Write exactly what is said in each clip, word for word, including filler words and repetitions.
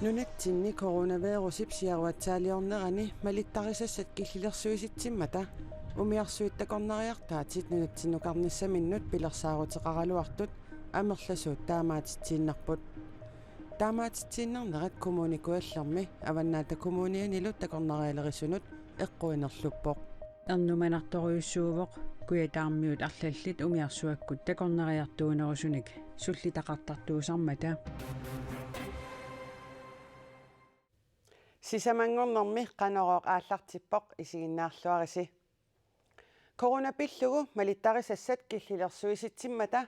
Nunatsinni coronavirusip siaruatsiaaliornerani malittarisassat killilersuisitsimmata umiarsuit takornariartaatit nunatsinnukarnissaminnut pilersaaruteqaraluartut amerlasuut taamaatitsiinnarput. Taamaatitsiinnarnerat Kommune Kujallermi Avannaata Kommunianilu takornarialerisunut eqquinerluppoq. Ernumanartorujussuuvoq, Kujataarmiut arlallit umiarsuakkut takornariartuunerusunik sullitaqartartuusarmata. Sisamanngornermi Qanorooq aallartippoq, isiginnaarluarisi. Corona pillugu malittarisassat killilersuisitsimmata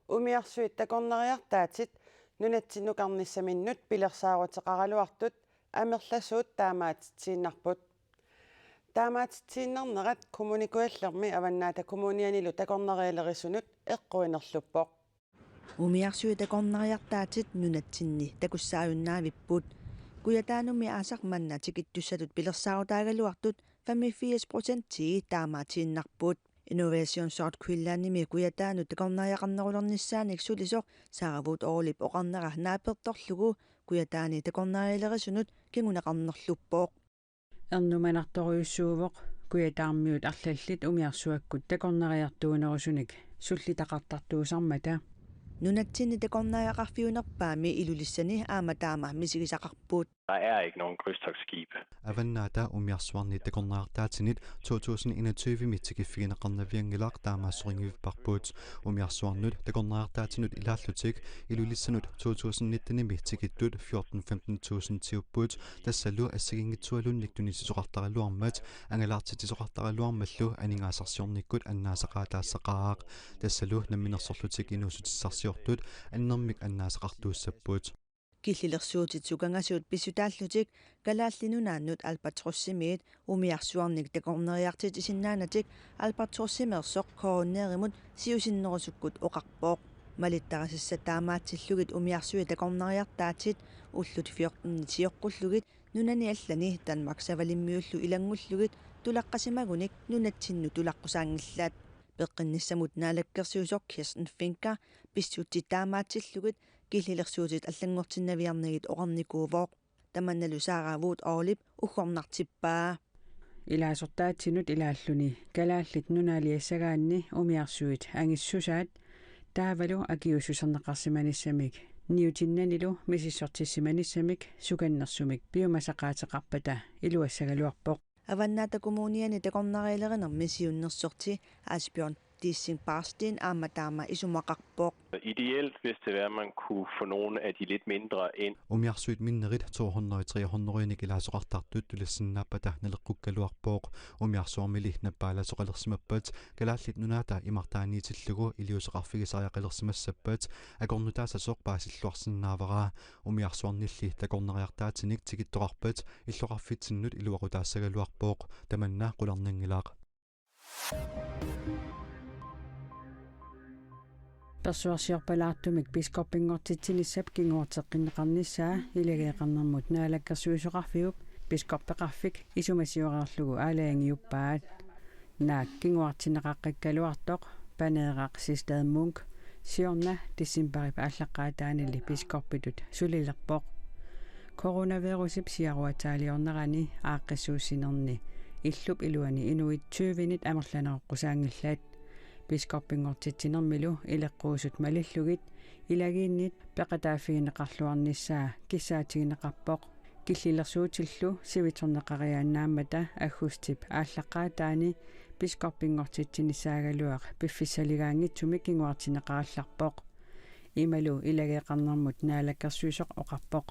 umiarsuit takornariartaatit nunatsinnukarnissaminnut pilersaaruteqaraluartut amerlasuut taamaatitsiinnarput. Taamaatitsiinnarnerat Kommune Kujallermi Avannaata Kommunianilu takornarialerisunut eqquinerluppoq. Umiarsuit takornariartaatit nunatsinni takussaajunnaarput. Kujataanumi aasaq manna tikittussatut pilersaarutaagaluartut femogfirs procentii taamaatiinnarput. Innovation South Greenlandimi Kujataanut takornariaqarnerulernissaanik sulisoq Sara Woodallip oqarnera naapertorlugu Kujataani takornarialerisunut kinguneqarnerluppoq. Ernumanartorujussuuvoq, Kujataarmiut arlallit umiarsuakkut takornariartuunerusunik sullitaqartartuusarmata. Nunatsinni takornariaqarfiunerpaami Ilulissani aamma taama misigisaqarput. Der er ikke nogen krydstogtskibe. Avannaata umiarsuarni takornariartaatinit to tusind enogtyve-mi tikiffigineqarnavianngilaq, taamaassorinngivipparput. Umiarsuarnut takornariartaatinut ilaallutik Ilulissanut to tusind nitten-imi tikittut fjorten femten tusindiupput, tassalu assigiinngitsualunnik tunisisoqartaraluarmat angalaartitsisoqartaraluarmallu aningaasarsiornikkut annaasaqaataassaqaaq. Tassalu namminersorlutik inuussutissarsiortut annermik annaasaqartuussapput. Killilersuutit sukangasuut pissutaallutik Kalaallit Nunaannut Albatrosimiit umiarsuarnik takornariartitsisinnaanatik Albatrosimeersoq K N R-imut siusinnerusukkut oqarpoq. Malittarisassat taamaatsillugit umiarsuit takornariartaatit ullut fjortenit sioqqullugit nunani allani Danmark Savalimmiullu ilanngullugit tulaqqasimagunik nunatsinnut tulaqqusaanngillat. Peqqinnissamut naalakkersuisoq Kirsten Fencker pissutsit taamaatsillugit killilersuutit allanngortinnaviarnagit oqarnikuuvoq. Tamannalu Sara Woodallip uggornartippaa. Ilaasortaatsinut ilaalluni Kalaallit Nunaaliassagaanni umiarsuit angissusaat taavalu akiuussuserneqarsimanissamik niutinnanilu misissortissimanissamik sukannersumik piumasaqaateqarpata iluassagaluarpoq. Avannaata Kommuniani takornarialerinermi siunnersorti Asbjørn Dissing Barsten aamma taama isumaqarpoq. Ideelt, hvis det er, man kunne få nogle af de lidt mindre ind. Umiarsuit minnerit to hundrede tre hundrede-inik ilaasoqartartut tulassinnaappata naleqqukkaluarpoq. Umiarsuarmili nappaalasoqalersimappat Kalaallit Nunaata imartaaniitillugu iliuuseqarfigisariaqalersimassappat akornutaassasoq paasilluarsinnaavara. Umiarsuarnilli takornariartaatinik tikittoqarpat illoqarfitsinnut iluaqutaassagaluarpoq. Tamanna qularnanngilaq. Persuarsiorpalaartumik biskoppinngortitsinissap kinguarteqqinneqarnissaa ilageeqarnermut naalakkersuisoqarfiup biskoppeqarfik isumasioreerlugu aalajangiuppaat. Naak kinguartinneqaqqikkaluartoq Paneeraq Sistad Munk siorna decembarip aallaqqaataanili biskoppitut sulilerpoq. Coronavirusip siaruatsaaliornerani aaqqissuussinerni illup iluani inuit tyvenit amerlaneroqqusaanngillat. Biskoppinngortitsinermilu ileqquusut malillugit ilagiinnit peqataaffigineqarluarnissaa kissaatigineqarpoq. Killilersuutillu sivitsorneqariaannaammata aggustip aallaqqaataani biskoppinngortitsinissaagaluaq piffissaligaanngitsumik kinguartinneqarallarpoq. Imalu ilageeqarnermut naalakkersuisoq oqarpoq.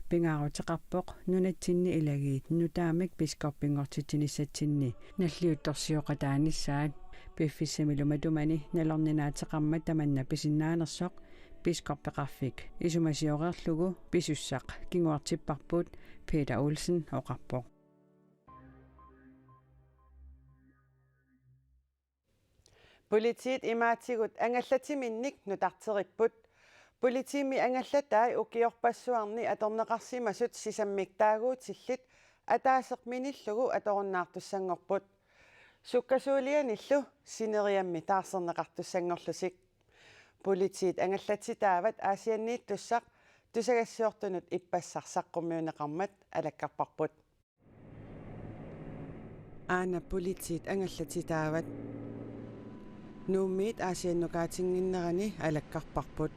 Pingaaruteqarpoq nunatsinni ilagiit nutaamik biskoppinngortitsinissatsinni nalliuttorsioqataanissaat. Piffissamilu matumani nalorninaateqarmat tamanna pisinnaanersoq biskoppeqarfik isumasioreerlugu pisussaq kinguartipparput, Peter Olsen oqarpoq. Politiit imaatigut angallatiminnik nutarteripput. Politiimi angallatai ukiorpassuarni atorneqarsimasut sisammik taaguutillit ataaseq minillugu atorunnaartussanngorput. Sukkasuulianillu sineriammi taarserneqartussanngorlutik. Politiit angallatitaavat Aasianniittussaq tusagassiortunut ippassaq saqqummiunneqarmat alakkarparput. Aana politiit angallatitaavat. Nuummiit Aasiannukaatinngikkallarnerani alakkarparput.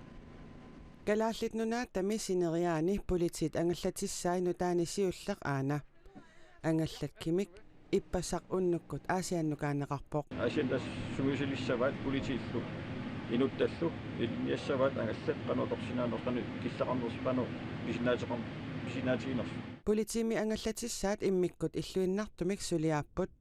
Kalaallit Nunaatami sineriaani politiit angallatissaat nutaani siulleq aana. Angallat Kimik ippassaq unnukkut Aasiannukaanneqarpoq. Aasianni tassa sungiusilissavaat politiillu inuttallu ilinniassavaat angallat qanoq atorsinnaanersut, qanoq killeqarnersut, qanoq pisinnaateqar-, pisinnaatiginersut. Politiimi angallatissaat immikkut illuinnartumik suliaapput,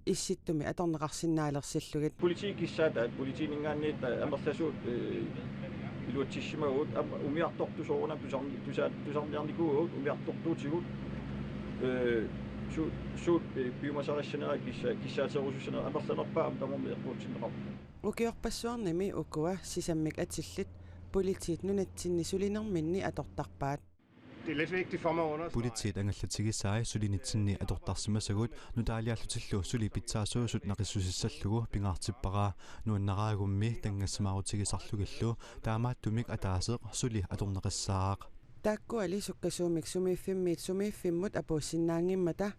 issittumi atorneqarsinnaalersillugit. Politiit kissaataat, politiininngaanniit amerlasuut, eh, iluatsissimavugut, aamma umiartortut soorunami tusarni-, tusa-, tusarniarnikuuvugut, umiartortuutigut, eh, su-, suut, eh, piumasarissanerat kissa-, kissaaterusussanerat, amerlanerpaat aamma tamarmik eqquutsinneqarput. Ukiorpassuarnimi ukua sisammik atillit politiit nunatsinni sulinerminni atortarpaat. Det er lidt vigtigt for mig at understrege. Politiit angallatigisai sulinitsinni atortarsimasagut nutaaliaallutillu suli pitsaasuusut naqissusissallugu pingaartippara, nuannaraagummi tanngassimaarutigisarlugillu taamaattumik ataaseq suli atorneqassaaq. Taakkuali sukkasuumik sumiiffimmiit sumiiffimmut apuussinnaanngimmata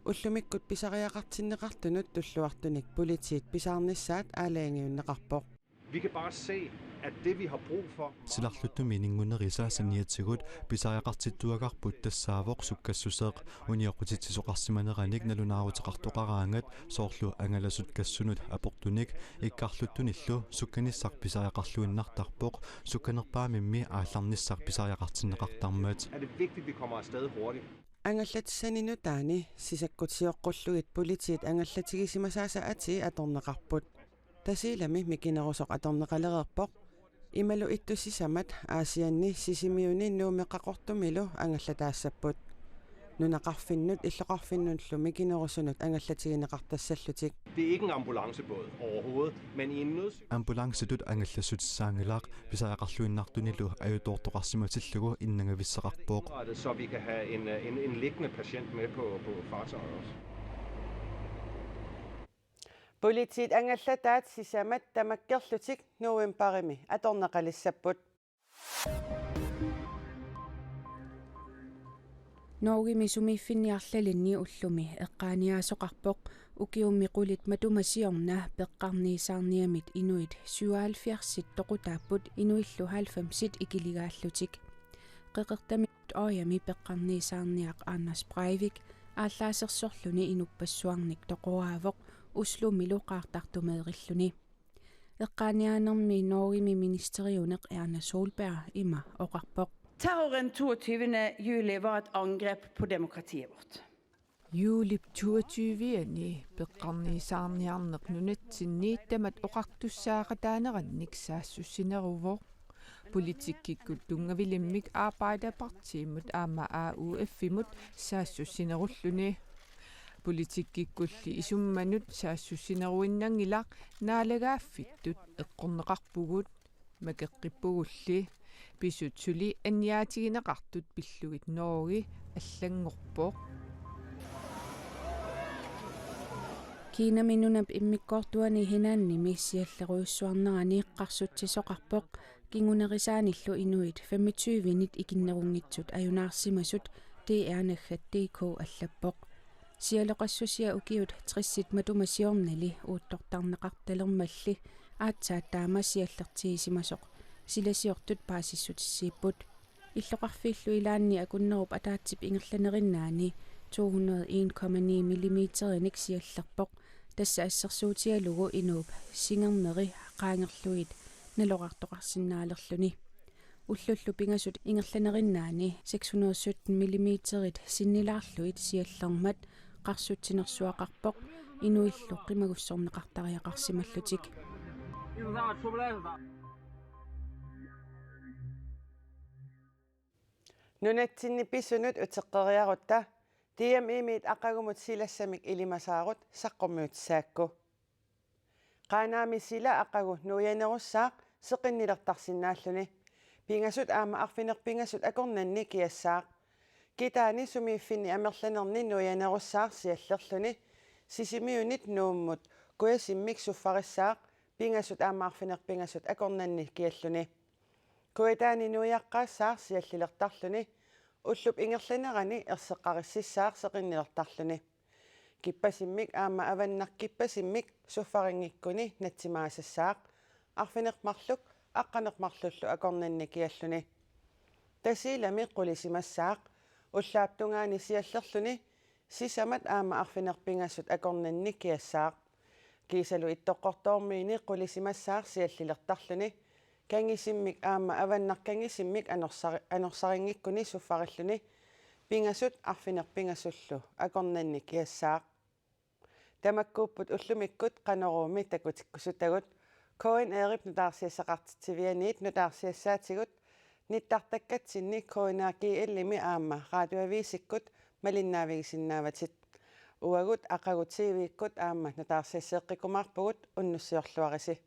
ullumikkut pisariaqartinneqartunut tulluartunik politiit pisaarnissaat aalajangiunneqarpoq. Vi kan bare se, at det, vi har brug for. Silarluttumik inunngussaasa saniatigut pisariaqartittuagarput tassaavoq sukkassuseq. Unioqqutitsisoqarsimaneranik nalunaaruteqartoqaraangat, soorlu angalasut kassunut aportunik, ikkarluttunillu sukkanissaq pisariaqarluinnartarpoq, sukkanerpaamimmi aallarnissaq pisariaqartinneqartarmat. Er det vigtigt, vi kommer afsted hurtigt. Angallatissani nutaani sisakkut sioqqullugit politiit angallatigisimasaasa atii atorneqarput. Tasiilami mikinerusoq atorneqalereerpoq. Imalu ittup sisamat Aasianni Sisimiuni Nuummi Qaqortumilu angallataassaapput. Nunaqarfinnut illoqarfinnullu mikinerusunut angallatigineqartassallutik. Det er ikke en ambulancebåd overhovedet, men i en nødsituation. Ambulancetut angallassutissaagilaaq, pisariaqarluinnartunilu ajutoortoqarsimatillugu innangavissaqarpoq. Så vi kan have en, en, en liggende patient med på, på fartøjet også. Politiit angallataat sisamat tamakkerlutik novembarimi atorneqalissapput. Norgemi sumiiffinni arlalinni ullumi eqqaaniaasoqarpoq. Ukiummi qulit matuma siorna peqqarniisaarniamit inuit syvoghalvfjerdsit toqutaapput, inuillu halvfemsit ikiligaallutik. Qeqertami Norgemi peqqarniisaarniaq Anders Breivik aallaasersorluni inuppassuarnik toqoraavoq Oslomilu qaartartumeerilluni. Eqqaaniaanermi Norgemi ministeriuneq Erna Solberg ima oqarpoq: Terroren toogtyvende juli var et angrep på demokratiet vårt. Juulip toogtyve-ani peqqarniisaarniarneq nunatsinni tamat oqartussaaqataanerannik saassussineruvoq. Politikkikkut tunngavilimmik Aappaataa Partiimut aamma A U F-imut saassussinerulluni. Politikkikkulli isummanut saassussineruinnanngilaq, naalagaaffittut eqqorneqarpugut, makeqqippugulli. Pisut suli anniaatigineqartut pillugit Norge allanngorpoq. Kinami nunap immikkoortuani Henanimi siallerujussuarnerani qarsutsisoqarpoq kingunerisaanillu inuit femogtyvenit ikinnerunngitsut ajunaarsimasut, D R naggat D K allappoq. Sialoqassusia ukiut tressit matuma siornali uuttortarneqartalermalli aatsaat taama siallertigisimasoq silasiortut paasissutissiipput. Illoqarfiillu ilaanni akunnerup ataatsip ingerlanerinnaani to hundrede en komma ni millimeterinik siallerpoq, tassa assersuutigalugu inuup singerneri qaangerlugit nalorartoqarsinnaalerluni. Ullullu pingasut ingerlanerinnaani seks hundrede sytten millimeterit sinnilaarlugit siallermat qarsutsinersuaqarpoq inuillu qimagussorneqartariaqarsimallutik. Nunatsinni pisunut uteqqeriarutta D M I-miit aqagumut silassamik ilimasaarut saqqummiutissaakku. Qaanaami sila aqagu nuianerussaaq seqinnilertarsinnaalluni. Pingasut aamma arfineq-pingasut akornanni kiassaaq. Kitaani sumiiffinni amerlanerni nuianerussaaq siallerluni. Sisimiunit Nuummut Kujasimmik suffarissaaq pingasut aamma arfineq-pingasut akornanni kialluni. Kujataani nuiaqqaassaaq siallilertarluni, ullup ingerlanerani erseqqarississaaq seqinnilertarluni. Kippasimmik aamma avannarkippasimmik suffaringikkuni natsimaasassaaq, arfineq-marluk aqqaneq-marlullu akornanni kialluni. Tasiilami qulisimassaaq, ullaap tungaani siallerluni sisamat aamma arfineq-pingasut akornanni kiassaaq. Kiisalu Ittoqqortoormiini qulisimassaaq siallilertarluni, kangisimmik aamma avannarkangisimmik anorsari-, anorsarinngikkuni suffarilluni pingasut arfineq-pingasullu akornanni kiassaaq. Tamakkuupput ullumikkut Qanoruumi takutikkusutagut. K N R-ip nutaarsiassaqartitsivianiit nutaarsiassaatigut nittartakkatsinni K N R G L-imi aamma Radioavisikkut malinnaavigisinnaavatit. Uagut aqagu T V-kkut aamma nutaarsiasseeqqikkumaarpugut, unnussiorluarisi.